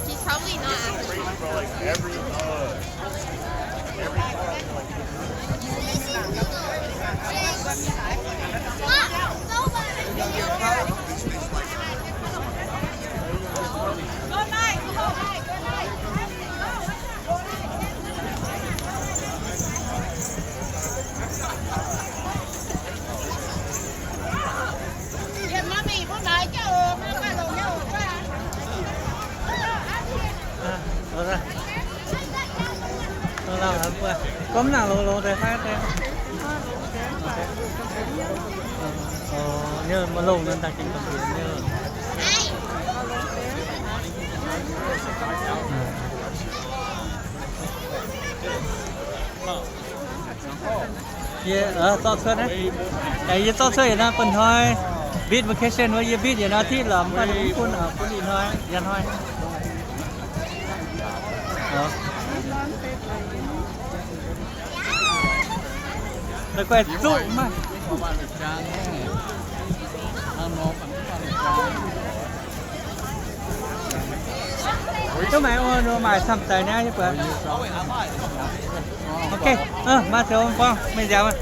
He's probably not actually. Bro, like, every, uh, every part, like, Gorngv nangc longx-longx deix fai deix. Ninh mbuo longx nor daaih gengh gamh nziex nyei. Yie zorqv cuotv naaiv. Yie zorqv cuotv yietc norm bun hnoi. Mbitv vacation wuov yie mbitv yietc norm titv lorqc, mv baac mv bun, bun ih hnoi, yietc hnoi. La'guaih zuqv maiv. Duqv maengx oc, ninh mbuo maaic camv daic niaa, yie buatc. Ok, maaih zoux gorngv mengh nziaaux.